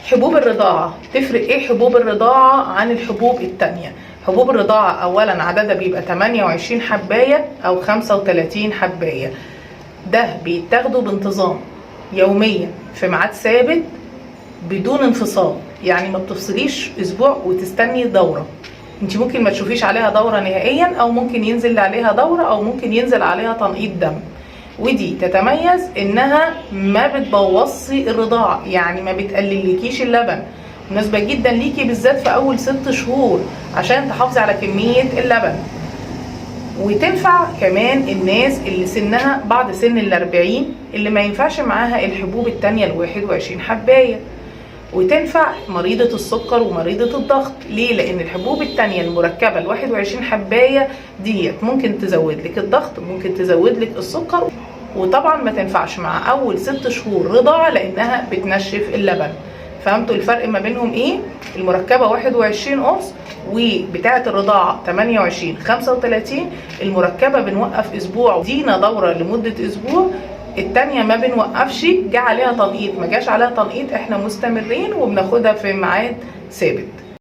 حبوب الرضاعة تفرق ايه حبوب الرضاعة عن الحبوب التانية؟ حبوب الرضاعة اولا عددها بيبقى 28 حباية او 35 حباية. ده بيتاخدوا بانتظام يوميا في ميعاد ثابت بدون انفصال، يعني ما بتفصليش اسبوع وتستني دورة. انت ممكن ما تشوفيش عليها دورة نهائيا، او ممكن ينزل عليها دورة، او ممكن ينزل عليها تنقيط دم. ودي تتميز انها ما بتبوظي الرضاعة، يعني ما بتقللكيش اللبن، مناسبة جدا ليكي بالذات في اول 6 شهور عشان تحافظي على كمية اللبن. وتنفع كمان الناس اللي سنها بعد سن 40 اللي ما ينفعش معاها الحبوب التانية 21 حباية. وتنفع مريضة السكر ومريضة الضغط. ليه؟ لأن الحبوب التانية المركبة 21 حباية ديت ممكن تزود لك الضغط، ممكن تزود لك السكر، وطبعا ما تنفعش مع أول 6 شهور رضاعة لأنها بتنشف اللبن. فهمتوا الفرق ما بينهم ايه؟ المركبة 21 قرص وبتاعة الرضاعة 28 35. المركبة بنوقف اسبوع، دينا دورة لمدة اسبوع. التانية ما بنوقفش، جه عليها تنقيط ما جاش عليها تنقيط احنا مستمرين وبناخدها في ميعاد ثابت.